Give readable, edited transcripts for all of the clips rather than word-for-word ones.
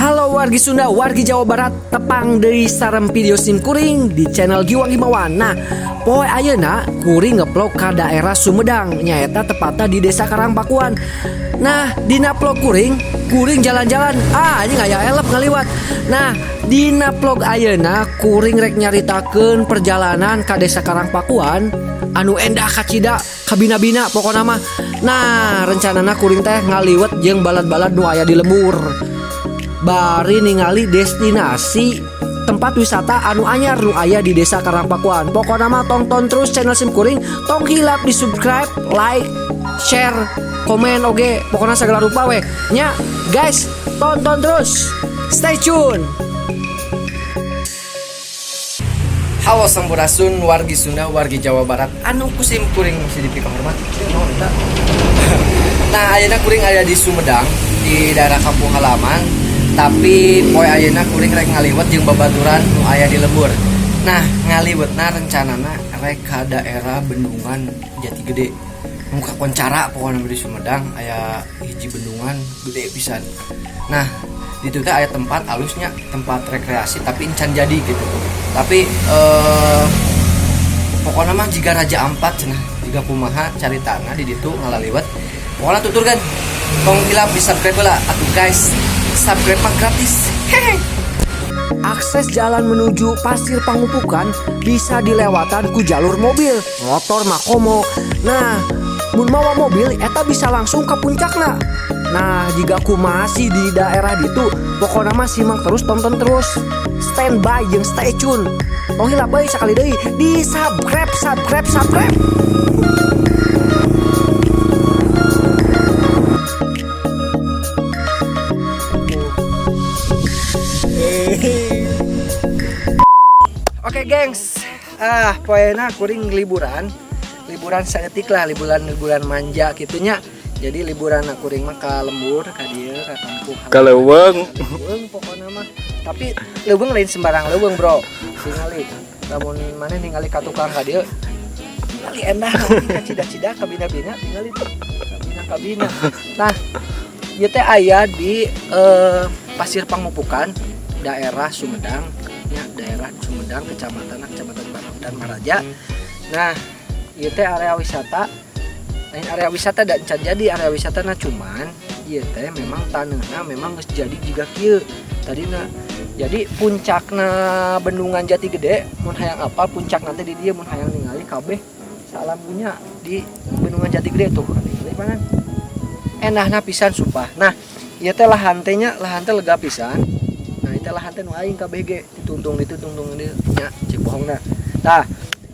Halo wargi Sunda, wargi Jawa Barat, tepang deui sareng video sim kuring di channel Giwang Himawan. Nah, poe ayeuna kuring ngevlog ka daerah Sumedang, nyaeta tepatna di Desa Karangpakuan. Nah, dina vlog kuring, kuring jalan-jalan, ah anjing aya elep ngaliwat. Nah, dina vlog ayeuna kuring rek nyaritakeun perjalanan ka Desa Karangpakuan anu endah kacida kabina-bina pokona mah. Nah, rencanana kuring teh ngaliwet jeung balad-balad nu aya di lembur. Bari ningali destinasi tempat wisata anu anyar nu aya di Desa Karangpakuan. Pokokna mah tonton terus channel sim kuring, tong hilap di subscribe, like, share, komen oge, pokoknya segala rupa we. Nya, guys, tonton terus. Stay tune. Halo sampurasun wargi Sunda, wargi Jawa Barat anu ku sim kuring masih dipikahormat. Nah, ayeuna kuring aya di Sumedang, di daerah kampung halaman. Tapi poe ayeuna kuring rek ngaliwet jeung babaturan nu aya di lembur. Nah, ngaliwetna rencanana rek ka daerah Bendungan Jati Gede. Nu kakoncara pokokna di Sumedang aya hiji bendungan gede pisan. Nah, di ditu teh aya tempat alusnya, tempat rekreasi tapi encan jadi gitu. Tapi pokoknya mah jiga Raja Ampat cenah, jiga kumaha caritana di ditu ngalaliwet. Pokoknya tutur kan, tong hilap di subscribe lah atuh guys. Subscribe mah gratis. Hehe. Akses jalan menuju Pasir Pangupukan bisa dilewatan ku jalur mobil, motor mah komo. Nah, mun mawa mobil eta bisa langsung ke puncakna. Nah, jika ku masih di daerah ditu, pokoknya mah simak terus, tonton terus. Stand by jeung stay tune. Tong hilap euy sakali deui di subscribe, subscribe, subscribe. Oke gengs, ah poena kuring liburan, liburan saeutik lah, liburan liburan manja gitunya. Jadi liburan kuring mah ka lembur, ka dieu, ka kampung. Ka leuweung. Leuweung pokokna mah. Tapi leuweung lain sembarang leuweung, Bro. Tingali, lamun maneh ningali ka tukang ka dieu, tingali endah ka cida-cida kabina-bina, tingali tuh. Kabina-kabina. Nah, ieu teh aya di Pasir Pangupukan, daerah Sumedang, ya, daerah Sumedang, kecamatan Kecamatan Darmaraja. Nah, ieu teh area wisata, lain area wisata dan can jadi area wisata, nah cuman ieu teh memang tanahna memang geus jadi jiga kieu tadina. Jadi puncakna Bendungan Jati Gede, mun hayang apa puncak nanti di dieu, mun hayang ningali kabeh salam punya di Bendungan Jati Gede tuh ningali mana enahna pisan sumpah. Nah, ieu teh lahan teh nya, lahan teh lega pisan. Nah, itu lahan teh nu aing kabeh ge ditungtung ditungtung dieu nya, cek bohongna. Tah,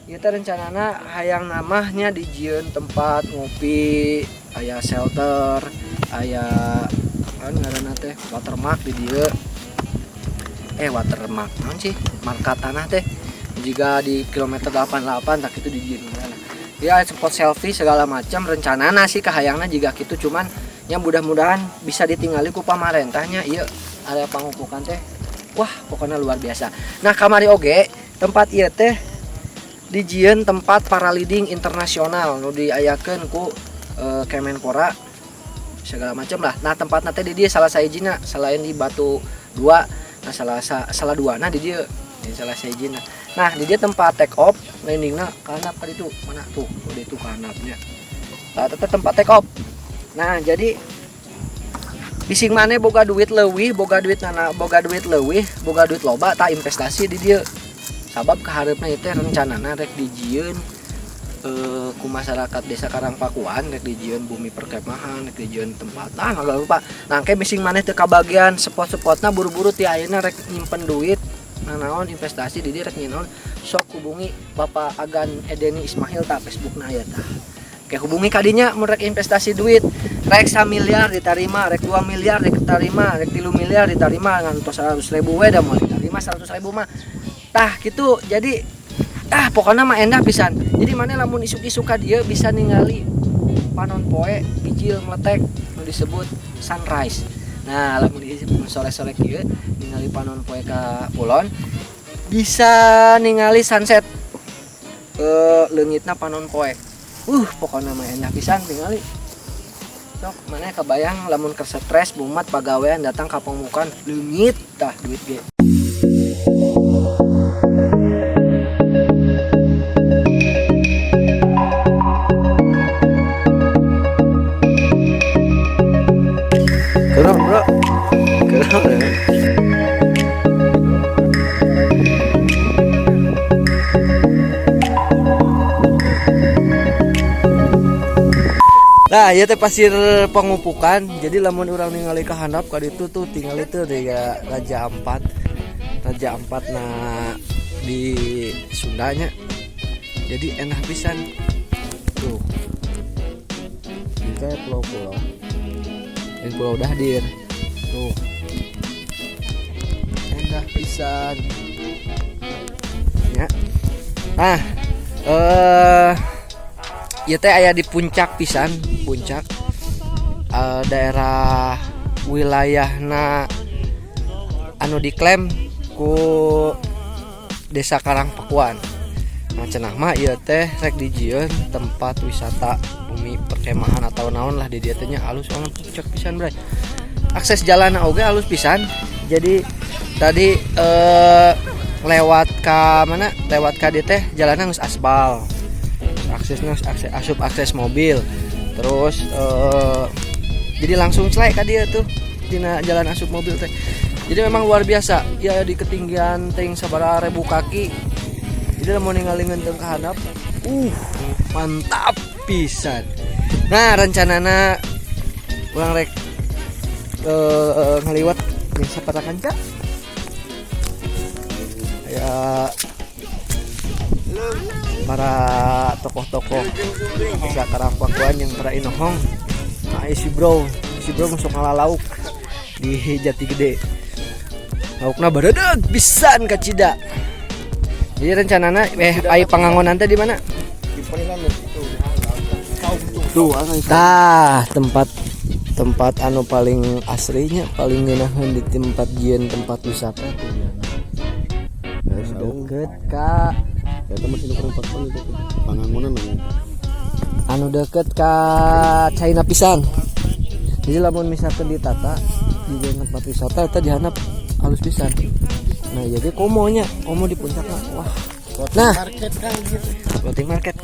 ieu teh rencanana hayang namahnya dijieun tempat ngopi, aya shelter, aya kan ngaranna teh watermark di dieu. Watermark naon sih? Marka tanah teh jika di kilometer 88 tak itu dijieun ngaranna. Ya spot selfie segala macam rencanana sih kahayangna jiga gitu, cuman yang mudah-mudahan bisa ditinggali ku pamarentahnya ieu area Pangupukan teh. Wah, pokoknya luar biasa. Nah, kamari oge tempat ieu teh dijieun tempat paraleading internasional nu diayakeun ku Kemenpora segala macam lah. Nah, tempatna teh di dieu salah sahijina selain di Batu 2, nah salah dua nah di dieu di salah sahijina. Nah, di dieu tempat take off landingna kana ka ditu mana tuh udah itu kanapnya. Nah, tetep tempat take off. Nah, jadi bising maneh boga duit leuwih, boga duit nana, boga duit leuwih, boga duit loba tak investasi di dieu. Sabab kahareupna ieu teh rencanana rek dijieun ku masyarakat Desa Karangpakuan, rek dijieun bumi perkemahan, rek dijieun tempat. Nah, agak lupa. Nah, ke bising maneh teu kabagian spot-spotna buru-buru ti ayeuna rek nyimpen duit. Nah, naon investasi di dieu rek nyieun sok hubungi Bapak Agan Edeni Ismail ta Facebookna aya tah. Oke, hubungi kadinya mun rek investasi duit, rek 1 miliar diterima, rek 2 miliar diterima, rek 3 miliar diterima ngan tos 100.000 we da moal diterima 100.000 mah. Tah gitu. Jadi ah pokoknya mah endah pisan. Jadi mana lamun isuk-isuk ka dieu bisa ningali panon poe bijil meletek nu disebut sunrise. Nah, lamun sore-sore kieu ningali panon poe ka kulon bisa ningali sunset. Leungitna panon poe. Pokoknya mah enak pisan tingali. Sok mana kebayang lamun keur stres bumat pagawean datang ka Pangupukan, leungit tah duit ge. Keren, bro. Keren. Nah, ieu teh pasir Pangupukan. Jadi lamun urang ningali ka handap ka ditu tuh tingali tuh di Raja Ampat. Raja Ampat na di Sundanya. Jadi enak pisan. Tuh. Ini teh pulau-pulau. Ini Pulau Dahdir. Tuh. Endah pisan. Ya. Nah, ieu teh aya di puncak pisan, puncak daerah wilayahna anu diklaim ku Desa Karangpakuan. Nah, cenah mah ieu teh rek dijieun tempat wisata bumi perkemahan atau naon lah di dieu teh nya, alus soalnya puncak pisan, bray. Akses jalan oge alus pisan. Jadi tadi lewat ka mana? Lewat ka dieu teh jalanna geus aspal. Aksesnya akses, asup akses mobil. Terus jadi langsung celek ka dieu tuh dina jalan asup mobil teh. Jadi memang luar biasa ya, di ketinggian ting sabaraha ribu kaki. Jadi lamun ningali ngeunteung ka handap, mantap pisan. Nah, rencanana urang rek ngaliwat jeung sapara kanca. Ya, para tokoh-tokoh Desa Karangpakuan yang para inohong. Nah, si bro masuk ngala lauk di Jati Gede. Laukna bareudeg pisan kacida. Jadi rencanana ai pangangonan teh di mana? Tuh. Tah, tempat tempat anu paling asrinya, paling ngeunaheun di tempat jieun tempat wisata tuh dia. Deket ka Eta masih nu Karangpakuan itu tuh. Pangangonan namanya. Anu deket ka China pisan. Jadi lamun misalkan ditata di tempat wisata eta dihandap halus pisan. Nah, jadi komonya, komo di puncak mah. Wah. Nah, market kan gitu. Floating market.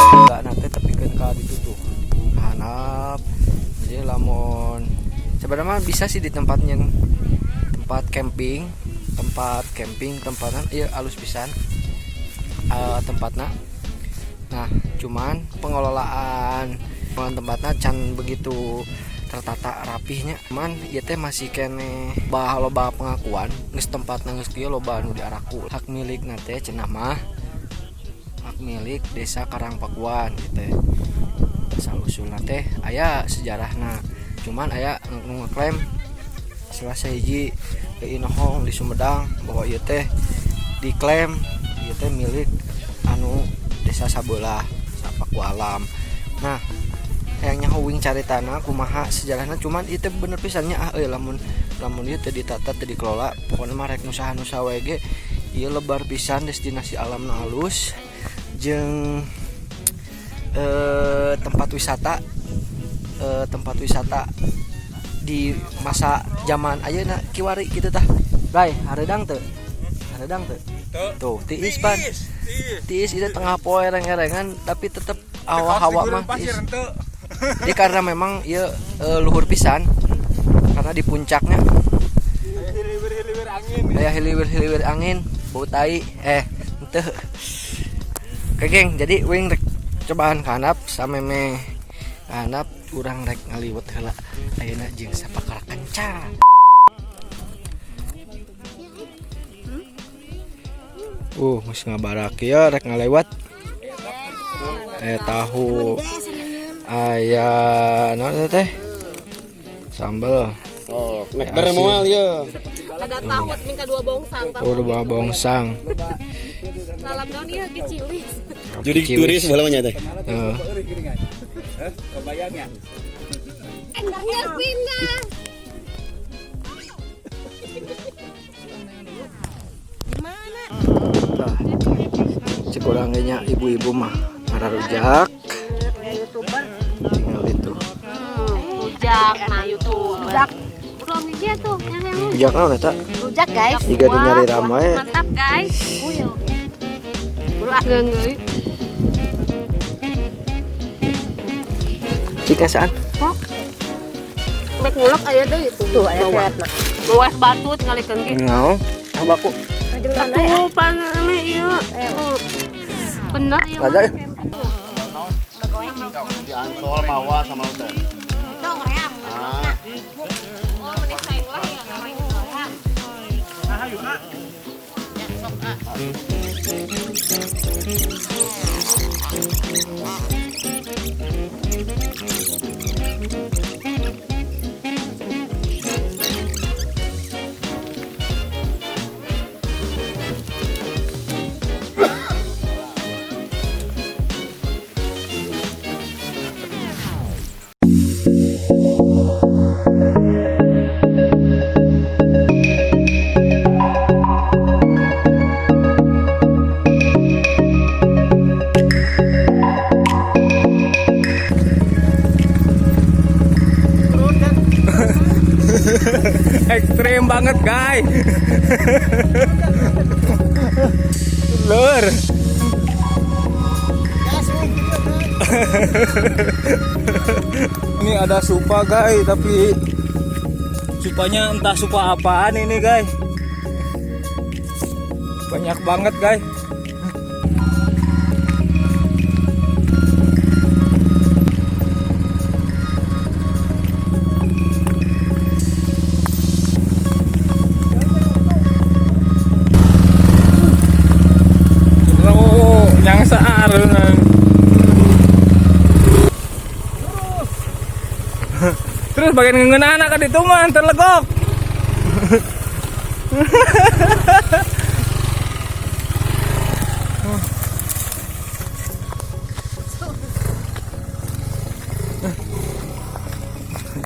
Enggak, nanti tepikeun ka ditu tuh. Handap. Jadi lamun sebenarnya mah bisa sih di tempatnya, tempat camping tempatnya iya alus pisan tempatnya. Nah, cuman pengelolaan pengelolaan tempatnya can begitu tertata rapihnya, cuman ieu teh masih keneh bah loba pengakuan geus tempatna geus kieu, loba anu diaraku hak milik teh cenah mah hak milik Desa Karangpakuan gitu. Asal usulna teh aya sejarahna, cuman aya nu ngeklaim salah sahiji ke inohong di Sumedang bahwa ieu teh diklaim ieu teh milik anu desa sabelah Sapaku Alam. Nah, hayang nyaho wing caritana kumaha sejarahna, cuman ieu teh bener pisannya ah euy, lamun lamun ieu teh ditata, teu dikelola, pokoknya mah rek nusaha-nusaha wae ge ieu lebar pisan destinasi alam nu halus jeung tempat wisata di masa zaman ayeuna kiwari gitu tah. Bray, hareudang teu? Hareudang teu? Tuh, tiis pan. Tiis itu tengah poe ereng-erengan tapi tetep hawa-hawa mah tiis. Jadi karena memang ieu luhur pisan karena di puncaknya aya hiliwir-hiliwir angin, bau tai henteu. Oke geng, jadi wing rek cobaan ka handap sameme ka handap urang rek ngaliwet heula ayeuna jeung sapakara kenca. Geus ngabarak ieu rek ngalewat. Tahu. Aya naon teh? Sambel. Oh, nek ber moal ieu. Ada tahu minta dua bongsang. Oh, dua bongsang. Salam daun ieu keciwis. Jadi turis baheula mah nya teh. Heeh. Endahnya pindah. Gimana? Tah. Cek urang ge nya ibu-ibu mah ngararujak. Tinggal itu. Rujak, nah YouTube. Rujak. Belum dia tuh yang Rujak naon eta? rujak guys. Jiga nu nyari ramai. Mantap guys. Bro geungeuy. Cik ngasaan. Mek ngulek aya deui itu. Tuh aya sehatna. Luas batu tinggalikeun ge. Naon? Ah baku. Atuh paname ieu. Bener ieu. Raja. Di Ancol mawa sama teh. Ah. Oh, meni saing lah ya ngareng. Ekstrim banget guys. Lur. Ini ada supa guys, tapi supanya entah supa apaan ini guys. Banyak banget guys. Oh, nyangsar. Terus bagian ngeunah anak kan itu mah terlegok.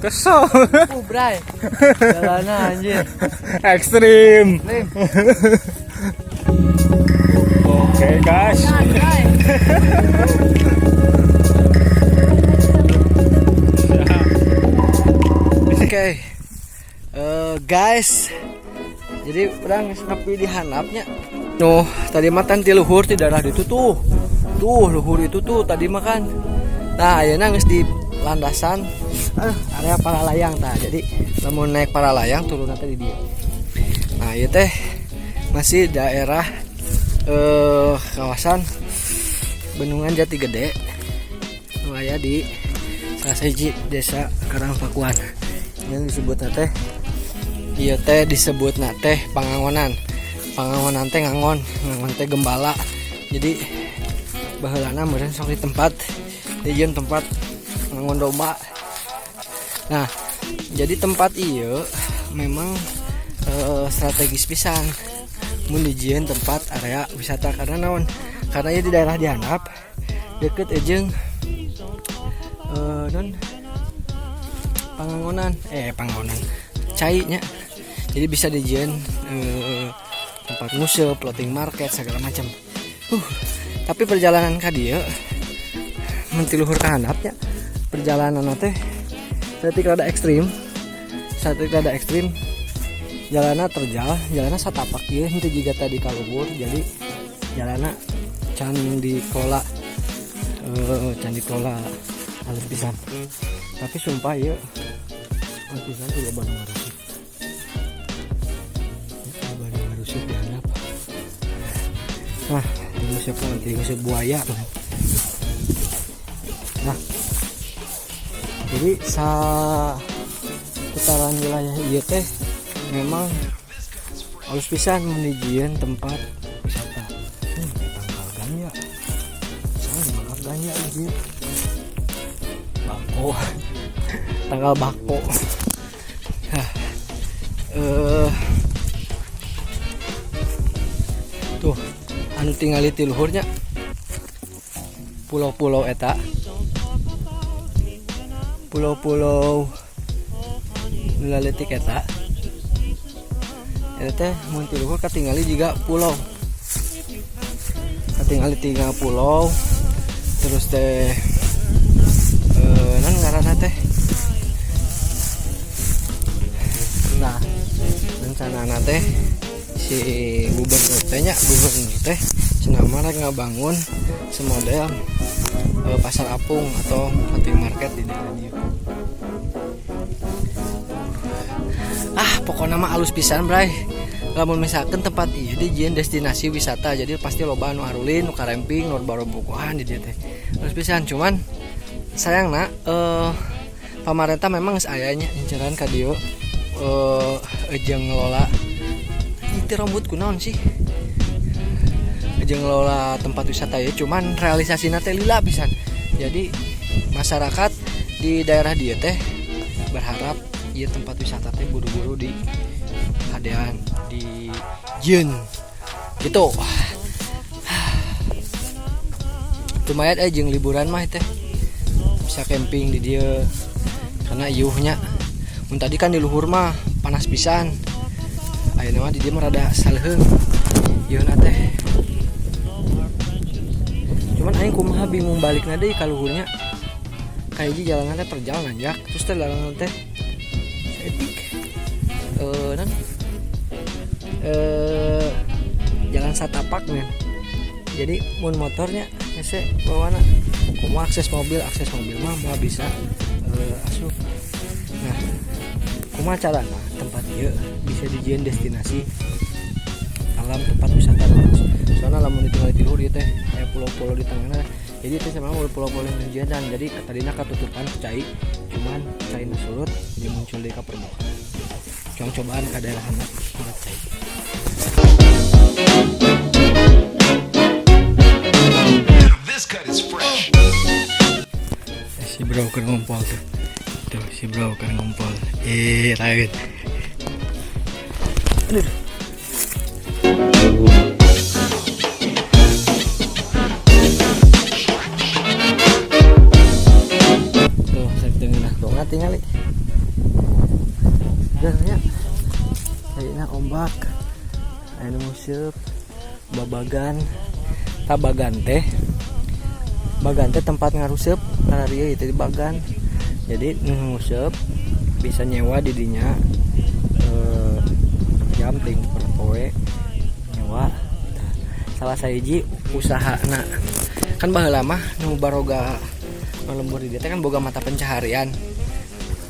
Kesel. Bray. Jalanna anjir. Ekstrim. Oke guys. Oke. Guys. Jadi urang geus nepi di handapnya. Nuh, tadi mah tan ti luhur ti daerah ditu tuh. Tuh, luhur itu tuh tadi mah kan. Nah, ayeuna geus di landasan area Paralayang tah. Jadi lamun naik Paralayang turunna teh di dieu. Nah, ieu teh masih daerah kawasan Bendungan Jati Gede. Nu aya di salah sahiji desa Karangpakuan. Yang disebutna teh ieu teh disebutna teh Pangangonan. Pangangonan teh ngangon, ngangon teh gembala. Jadi baheulana meureun sok di tempat dijieun tempat ngangon domba. Nah, jadi tempat ieu memang strategis pisan mun dijieun tempat area wisata karena naon? Karena ieu di daerah dihandap deket jeung non Pangangonan, Pangangonan cai nya. Jadi bisa dijieun tempat nguseup, floating market segala macam. Tapi perjalanan ka dieu mun ti luhur ka handap nya, perjalanan teh saeutik rada ekstrim. Saeutik rada ekstrim. Jalanna terjal, jalanna satapak ieu henteu jiga tadi ka luhur. Jadi jalanna can dikelola can dikelola halus pisan. Tapi sumpah ieu halus pisan tuh loba nu ngarusuk. Loba nu ngarusuk di handap. Nah, tunggu siapa nanti nguseup buaya. Nah, jadi sa putaran wilayah ieu teh memang halus pisan mun dijieun tempat wisata. Tangkal ganja. Salah tangkal ganja ieu. Bako. Tangkal bako. Hah. Tuh anu tingali ti luhurnya pulau-pulau eta, pulau-pulau nu laletik eta. Eta teh mun ti luhur katingali juga pulau, katingali tiga pulau. Terus teh non ngaranna teh. Nah, rencanana teh si gubernur teh nya, gubernur teh cenah mah rek ngabangun semodel pasar apung atau floating market di daerah dieu. Ah, pokoknya mah alus pisan, Bray. Lamun misalkan tempat ieu dijieun destinasi wisata, jadi pasti loba anu arulin, nu karemping, nu barobogohan di dieu teh. Alus pisan, cuman sayangna pamarentah memang geus aya nya inceran ka dieu jeung ngelola itu rambut kunaon sih, jeung ngelola tempat wisata ya, cuman realisasina teh lila pisan. Jadi masyarakat di daerah dieu teh berharap ieu tempat wisata teh buru-buru di hadean, di jieun gitu. Lumayan jeung liburan mah teh bisa camping di dieu karena iuhnya. Mun tadi kan di luhur mah panas pisan, ayeuna mah di dieu mah rada saleuheung ieuhna teh. Cuman aing kumaha bingung balikna deui ka luhurnya, kahiji jalanan teh terjal nanjak, terus teh jalanan teh saeutik nan jalan satapak nih. Jadi mun motornya hese bawana, kumaha akses mobil mah moal bisa asup. Nah, kumaha carana tempat ieu bisa dijieun destinasi alam tempat wisata bagus. Soalnya lamun ditinggal di luhur ieu teh aya pulau-pulau di tengahna. Jadi teh sama pulau-pulau yang hujanan. Jadi tadina katutupan ku cai, cuman caina surut jadi muncul deui ka permukaan. Cuma cobaan ka daerah handap kurat cai. This cut is fresh. Si bro keur ngumpul tuh. Tuh si bro keur ngumpul. Lain. Aduh. Tuh, saya tengah banget tinggali. Nya. Ayeuna ombak. Ayeuna museup babagan. Tabagan teh. Bagan teh tempat ngaruseup kararieu itu di bagan. Jadi nu nguseup bisa nyewa di dinya jam ting per poe nyewa. Tah, salah sahiji usahana kan baheula mah nu baroga nu lembur di dieu teh kan boga mata pencaharian,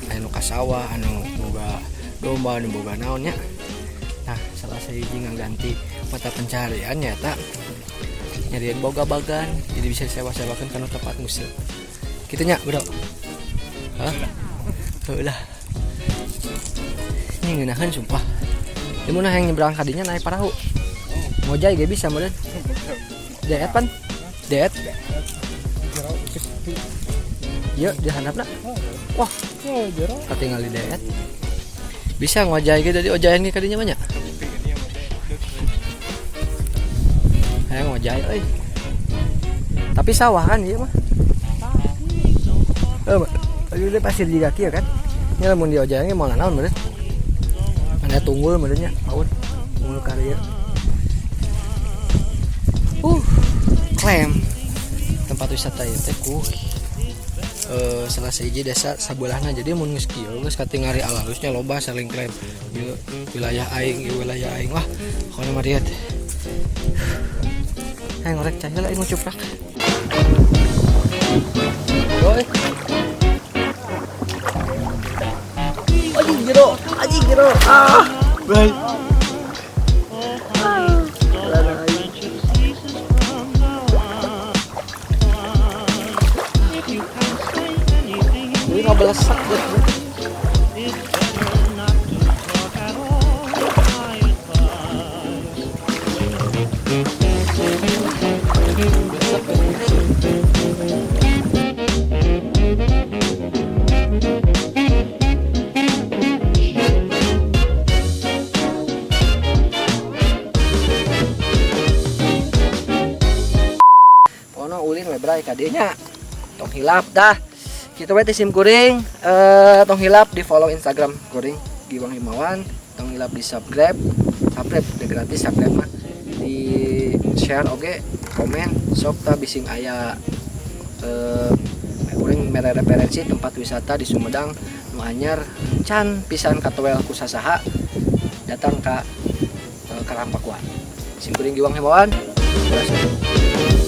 anu ka sawah, anu boga domba, anu boga naon nya. Nah, salah sahiji ngaganti mata pencaharian nyaeta nyariin boga bagan, jadi bisa disewa-sewakeun kana tempat nguseup kitu nya, bro. Hah? Heulah. Ini ngeunaheun sumpah. Ieu mun hayang nyebrang ka dinya naik parahu. Ngojay ge bisa meureun. Deet pan? Deet. Ieu di handapna. Wah, katingali deet. Bisa ngojay ge dari ojayan ge ka dinya banyak. Hayang ngojay euy. Tapi sawah kan ieu mah. Aduh, dia pasir juga kieu kan. Ini lamun di ojayan ge moal naon meureun. Mana tunggul meureun nya, paun. Tunggul ka dieu. Klaim. Tempat wisata ieu teh ku salah sahiji desa sabelahna. Jadi mun geus kieu geus katingali alalusnya loba saling klaim. Ieu wilayah aing, ieu wilayah aing. Wah, pokona mah dieu teh. Hayang ngorek cai heula aing ngucuprak. Oi. Anjing jero, anjing jero. Ah, bray. Ah, aing. Jadi nggak belesak buat gue. ka dieu nya. Tong hilap dah. Kitu we ti sim kuring, tong hilap di follow Instagram kuring Giwang Himawan, tong hilap di subscribe, subscribe udah gratis subscribe mah. Di share oge, komen, sok tah bising aya kuring mere referensi tempat wisata di Sumedang nu anyar can pisan katoel ku sasaha datang ka Karangpakuan. Sim kuring Giwang Himawan. Terima kasih.